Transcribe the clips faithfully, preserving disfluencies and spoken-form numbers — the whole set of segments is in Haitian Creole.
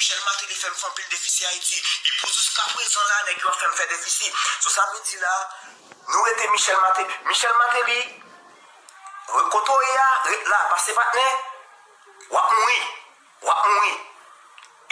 Michel Martelly fè m fè anpil defisi Ayiti. E pou jiska prezan la, nèg yo ap fè m fè defisi. So sa vle di la, nou rete Michel Martelly. Michel Martelly, kote w ye a, ret la, pase patnè. W ap mouri. W ap mouri.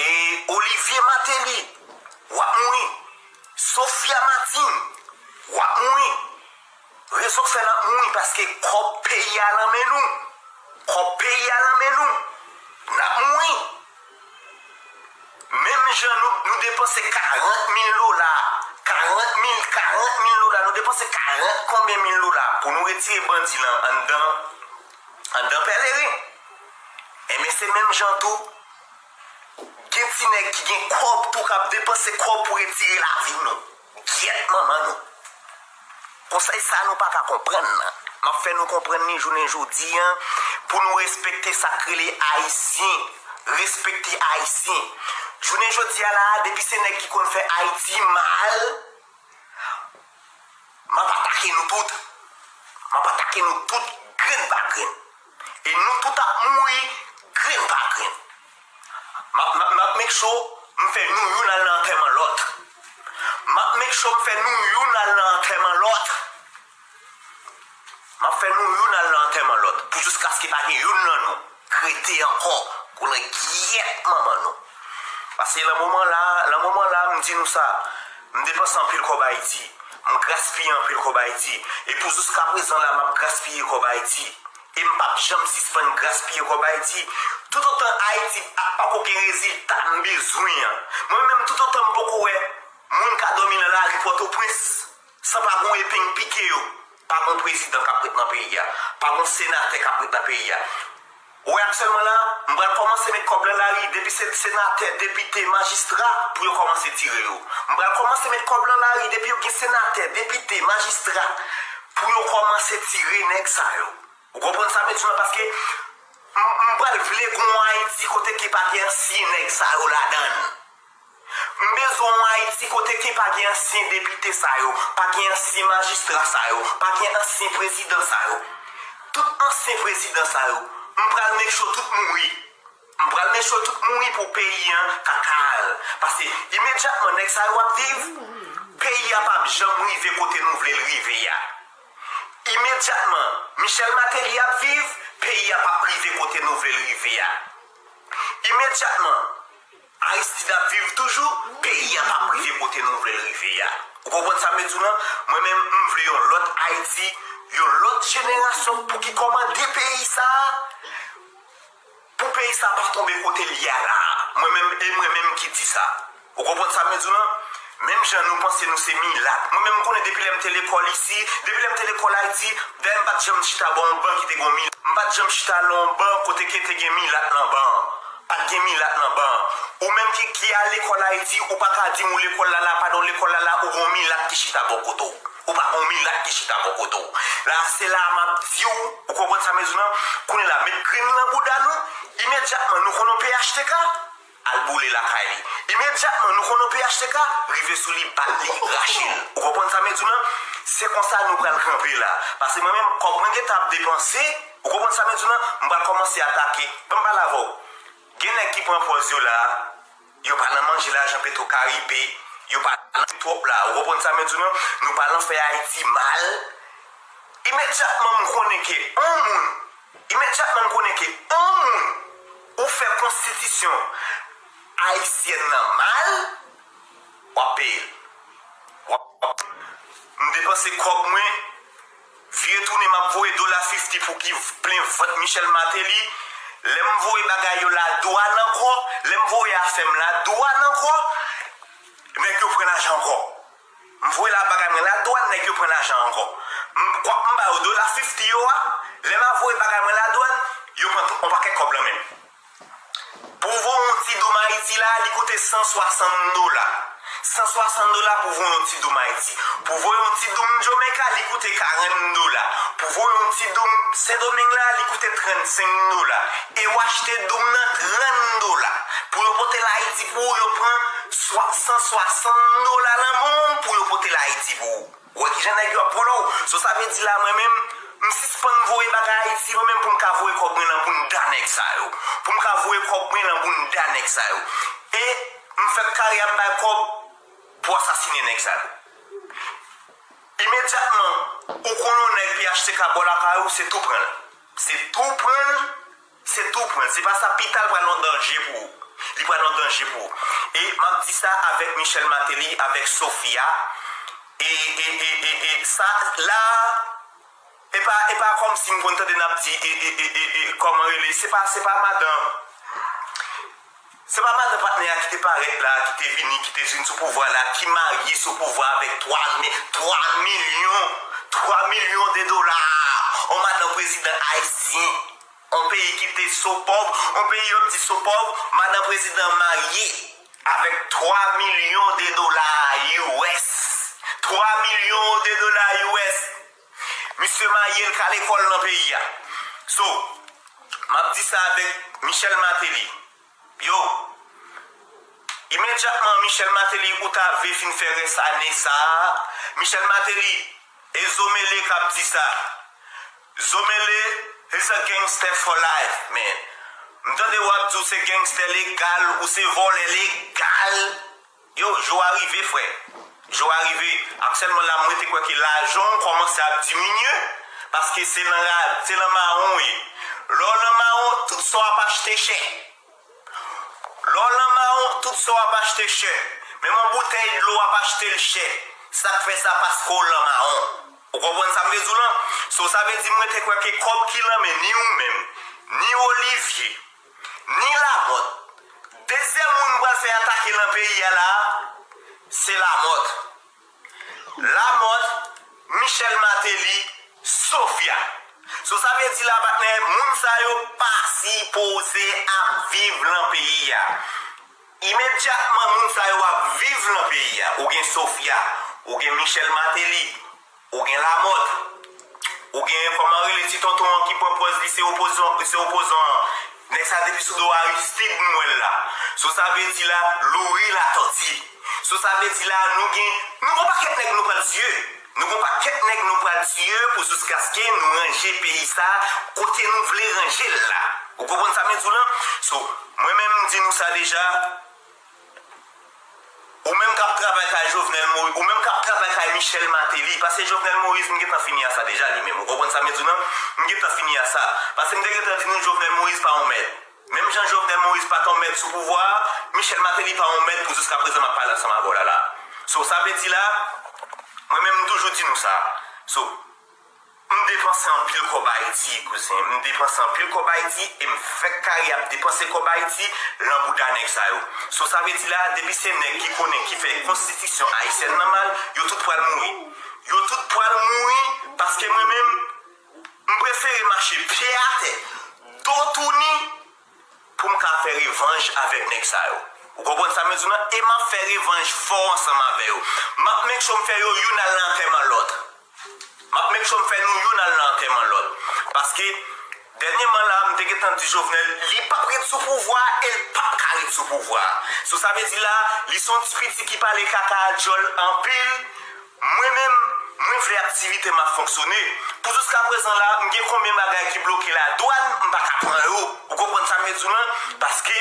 E Olivier Martelly, w ap mouri. Sophia Martine, w ap mouri. Rezon k fè n ap mouri, paske kòb peyi a nan men nou. Kòb peyi a nan men nou. N ap mouri. Menm jan nou, nou depanse karant mil dola, karant mil, karant mil dola, nou depanse karant konbyen mil dola pou nou retire bandi nan anndan, anndan pèleren. Enben, se menm jan tou, gen ti nèg ki gen kòb tou k ap depanse kòb pou retire lavi nou. Gyèt manman nou. Konsèy sa nou pa ka konprann nan. M ap fè nou konprann li jounen jodi a pou nou respekte sa k rele Ayisyen. Respekte Ayisyen. Jounen jodi a la, depi se nèg ki konn fè Ayiti mal, m ap atake nou tout. M ap atake nou tout, grenn pa grenn. E nou tout ap mouri, grenn pa grenn. M ap, m ap, m ap make sure m fè nou youn al nan antèman lòt. M ap make sure m fè nou youn al nan antèman lòt. M ap fè nou youn al nan antèman lòt. Pou jiskaske pa gen youn nan nou k rete ankò. Koulè gyèt manman nou. Paske nan moman la, nan moman la, m di nou sa, m depanse anpil kòb Ayiti. M gaspiye anpil kòb Ayiti. E pou jiska prezan la, m ap gaspiye kòb Ayiti. E m p ap janm sispann gaspiye kòb Ayiti. Toutotan Ayiti ap pako gen rezilta m bezwen an. Mwen menm, toutotan m poko wè moun ka dòmi nan lari Pòtoprens san pa gon epeng pike yo, pa gon prezidan k ap ret nan peyi a, pa gon senatè k ap ret nan peyi a. Ou wè aktyèlman la, m pral kòmanse met kòb nan lari, depi se senatè, depite, majistra, pou yo kòmanse tire yo. M pral kòmanse met kòb nan lari, depi yo gen senatè, depite, majistra, pou yo kòmanse tire nèg sa yo. Ou konprann sa m di w la? Paske m, m pral vle gen yon Ayiti kote ke pa gen ansyen nèg sa yo ladan l. M bezwen yon Ayiti kote ke pa gen ansyen depite sa yo, pa gen ansyen majistra sa yo, pa gen ansyen prezidan sa yo. Tout ansyen prezidan sa yo, m pral make sure tout mouri. M pral make sure tout mouri pou peyi an ka kal. Paske imedyatman nèg sa yo ap viv, peyi a p ap janm rive kote nou vle l rive a. Imedyatman Michel Martelly ap viv, peyi a p ap rive kote nou vle l rive a. Imedyatman Aristide ap viv toujou, peyi a p ap rive kote nou vle l rive a. Ou konprann sa m vle di w lan? Mwen menm, m vle yon lòt Ayiti, yon lòt jenerasyon pou ki kòmande peyi sa a, pou peyi sa a pa tonbe kote l ye a la a. Mwen menm, e mwen menm ki di sa. Ou konprann sa m vle di w lan? Menm jan nou panse nou se milat. Mwen menm, m konnen depi lè m te lekòl isi, depi lè m te lekòl Ayiti, dayè m pa t janm chita bò yon ban ki te gen yon milat. M pa t janm chita nan yon ban kote ke te gen milat nan ban an. Pa t gen milat nan ban an. Ou menm ki, ki al lekòl Ayiti, ou pa ka di m ou lekòl la la, pandan w lekòl la la, ou gen yon milat ki chita bò kote w. Ou pa gen yon milat ki chita bò kote w. La, se la a m ap di w, ou konprann sa m vle di w lan? Kounye a la, met grenn nan bouda nou, imedyatman, nou konn yon P H T K, al boule lakay li. Imedyatman, nou konn yon P H T K, rive sou li, bat li, rache l. Ou konprann sa m vle di w lan? Se konsa nou pral kanpe la. Paske mwen menm, kòb mwen gentan ap depanse, ou konprann sa m vle di w lan? M pral kòmanse atake. Ban m pale avè w. Gen nèg ki pran pòz yo la, yo pa nan manje lajan Petro Caribe, yo pa nan twòp la. Ou konprann sa m vle di w lan? Nou pa nan fè Ayiti mal. Imedyatman m konnen ke yon moun, imedyatman m konnen ke yon moun ou fè konstitisyon ayisyèn nan mal, w ap peye l. W ap, m depanse kòb mwen, vire tounen m ap voye dola fifti pou ki plen vant Michel Martelly. Lè m voye bagay yo ladwàn ankò, lè m voye afè m ladwàn ankò, nèg yo pran lajan ankò. M voye la bagay mwen ladwàn, nèg yo pran lajan ankò. M, kwa, m ba yo dola fifti yo a, lè m a voye bagay mwen ladwàn, yo pran tout, yon pakèt kòb nan men m. Pou voye yon ti doum Ayiti la, li koute san swasann dola. San swasann dola pou voye yon ti doum Ayiti. Pou voye yon ti doum Jamaica, li koute karant dola. Pou voye yon ti doum Sendomeng la, li koute trannsenk dola. E w achte doum nan trant dola. Pou yo pote l Ayiti pou ou, yo pran swa, san swasann dola nan men w pou yo pote l Ayiti pou ou. Ou wè kijan nèg yo ap vòlò w? So sa vle di la, mwen menm, m sispann voye bagay Ayiti, mwen menm pou m ka voye kòb mwen nan bounda nèg sa yo. Pou m ka voye kòb mwen nan bounda nèg sa yo. E m fèk kare ap bay kòb pou asasinen nèg sa yo. Imedyatman, ou konn yon nèg P H T K bò lakay ou, se tou pran l. Se tou pran l, se tou pran l. Se pa sa, pita l pral yon danje pou ou. Li pral yon danje pou ou. E m ap di sa avèk Michel Martelly, avèk Sophia. E, e, e, e, e sa la, e pa, e pa kòmsi m konn tande n ap di, e, e, e, e, e, kòman rele, se pa, se pa madan. Se pa madan patnè a ki te parèt la, ki te vini, ki te vin sou pouvwa la, ki marye sou pouvwa avèk twa mi-, twa milyon, twa milyon de dola. On madan prezidan ayisyen, on peyi ki te so pòv, on peyi yo di so pòv, madan prezidan marye avèk twa milyon de dola U S. Twa milyon de dola U S. Misye marye, l ka lekòl nan peyi a. So, m ap di sa avèk Michel Martelly. Yo, imedyatman Michel Martelly ou ta vle fin fè rès ane sa a, Michel Martelly, e Zomele k ap di sa. Zomele is a gangster for life, man. M tande w ap di w se gangster legal, ou se vòlè legal. Yo, jou a rive, frè. Jou a rive. Aktyèlman la, mwen te kwè ke lajan w kòmanse ap diminye, paske se nan ra-, se nan mawon w ye. Lè w nan mawon, tout sa w ap achte chè. Lè w nan mawon, tout sa w ap achte chè. Menm yon boutèy dlo w ap achte l chè. Sa k fè sa? Paske w nan mawon. Ou konprann sa m vle di w lan? So, sa vle di mwen te kwè ke kòb ki nan men ni ou menm, ni Olivier, ni Lamothe. Dezyèm moun m pral fè atake nan peyi a la a, se Lamothe. Lamothe, Michel Martelly, Sophia. So, sa vle di la, patnè, moun sa yo pa sipoze ap viv nan peyi a. Imedyatman, moun sa yo ap viv nan peyi a. Ou gen Sophia, ou gen Michel Martelly, ou gen Lamothe, ou gen, kòman rele ti tonton an ki pran pòz li se opozan, se opozan an? Nèg sa depi sou do Aristide m wè l la. So sa vle di la, Louis Latortue. So sa vle di la, nou gen, nou gon pakèt nèg nou pral tiye. Nou gon pakèt nèg nou pral tiye pou jiskaske nou ranje peyi sa kote nou vle ranje l la. Ou konprann sa m di w lan? So, mwen menm m di nou sa deja, ou menm k ap travay kay Jovenel Moïse, ou menm k ap travay kay Michel Martelly, paske Jovenel Moïse, m gentan fini a sa deja li menm. Ou konprann sa m di w lan? M gentan fini a sa. Paske m te gentan di nou Jovenel Moïse pa yon mèt. Menm jan Jovenel Moïse pa t yon mèt sou pouvwa a, Michel Martelly pa yon mèt pou jiska prezan m ap pale ansanm avè w la la. So, sa vle di la, mwen menm m toujou di nou sa. So, M depanse anpil kòb Ayiti, kouzen. M depanse anpil kòb Ayiti e m fèk kare ap depanse kòb Ayiti lan bouda nèg sa yo. So, sa vle di la, depi se nèg ki konnen ki fè konstitisyon ayisyèn nan mal, yo tout pral mouri. Yo tout pral mouri paske mwen menm, m prefere mache pye atè, do touni, pou m ka fè revanj avèk nèg sa yo. Ou konprann sa m di w lan? E m ap fè revanj fò ansanm avè yo. M ap make sure m fè yo youn al nan antèman lòt. M ap make sure m fè nou youn al nan antèman lòt. Paske, dènyèman la, m te gentan di Jovenel, li p ap ret sou pouvwa a e l p ap ka ret sou pouvwa a. So, sa vle di la, li se yon ti piti ki pale kaka a djòl anpil. Mwen menm, mwen vle aktivite m ap fonksyone. Pou jiska prezan la, m gen konbyen bagay ki bloke ladwàn, m pa ka pran yo. Ou konprann sa m vle di w lan? Paske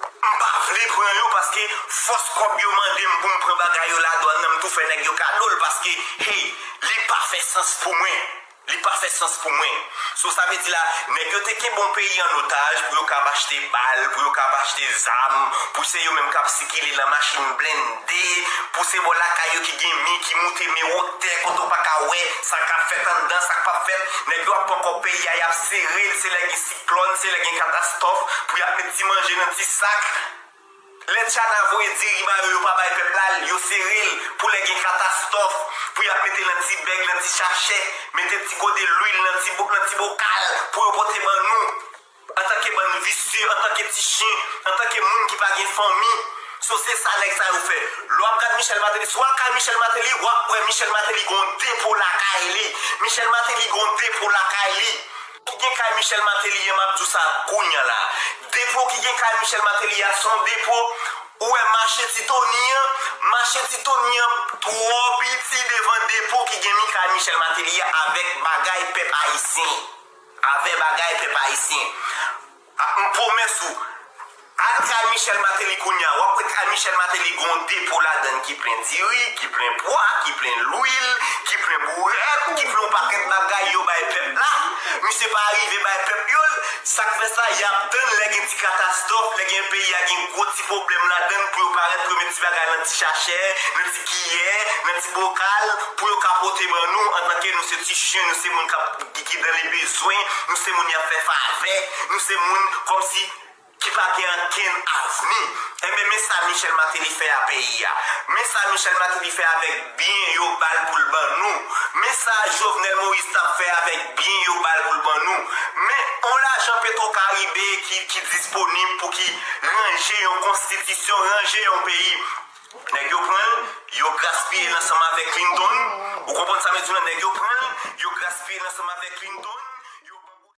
m pa vle pran yo, paske fòs kòb yo mande m pou m pran bagay yo ladwàn nan, m tou fè nèg yo kado l, paske, hey, li pa fè sans pou mwen. Li pa fè sans pou mwen. So, sa vle di la, nèg yo te kenbe yon peyi an otaj pou yo ka ap achte bal, pou yo ka ap achte zam, pou se yo menm k ap sikile lan machin blende, pou se bò lakay yo ki gen mi, ki moute mi wotè, kote w pa ka wè sa k ap fèt anndan, sa k p ap fèt. Nèg yo ap pran kòb peyi a, y ap sere l, se lè gen siklòn, se lè gen katastwòf, pou y ap met ti manje nan ti sak. Lè Tchana voye diri ba yo, yo pa bay pèp la l, yo sere l pou lè gen katastwòf, pou y ap mete l nan ti bèg, nan ti sachè, mete ti gode lwil nan ti bo-, nan ti bokal pou yo pote ban nou. Antanke bann visye, antanke ti chen, antanke moun ki pa gen fanmi. So, se sa nèg sa yo fè. Lè w ap gad Michel Martelly, si w al kay Michel Martelly, w ap wè Michel Martelly gon depo lakay li. Michel Martelly gon depo lakay li. Ki gen kay Michel Martelly an, m ap di w sa kounye a la. Depo ki gen kay Michel Martelly a, se yon depo, ou wè mache Ti Tony an, mache Ti Tony an twò piti devan depo ki gen mi kay Michel Martelly a avèk bagay pèp ayisyen. Avè bagay pèp ayisyen. A, m pwomès ou, Al kay Michel Martelly kounye a, w ap wè kay Michel Martelly gen yon depo ladan l ki plen diri, ki plen pwa, ki plen lwil, ki plen bourèt, ki plen yon pakèt bagay yo bay pèp la. Misye pa rive bay pèp yo l. Sa k fè sa, y ap tann lè gen ti katastwòf, lè gen peyi a gen gwo ti pwoblèm ladan l pou yo parèt, pou yo met ti bagay nan ti sachè, nan ti kiyè, nan ti bokal, pou yo ka pote ban nou, antanke nou se ti chen, nou se moun k ap ki, ki dan le bezwen, nou se moun y ap fè favè, nou se moun kòmsi ki pa gen ankenn avni. Enben, men sa Michel Martelly fè a peyi a. Men sa Michel Martelly fè avèk byen yo ba l pou l ban nou. Men sa Jovenel Moïse t ap fè avèk byen yo ba l pou l ban nou. Men yon lajan Petro Caribe ki, ki disponib pou ki ranje yon konstitisyon, ranje yon peyi. Nèg yo pran l, yo gaspiye l ansanm avèk Clinton. Ou konprann sa m di w la? Nèg yo pran l, yo gaspiye l ansanm avèk Clinton.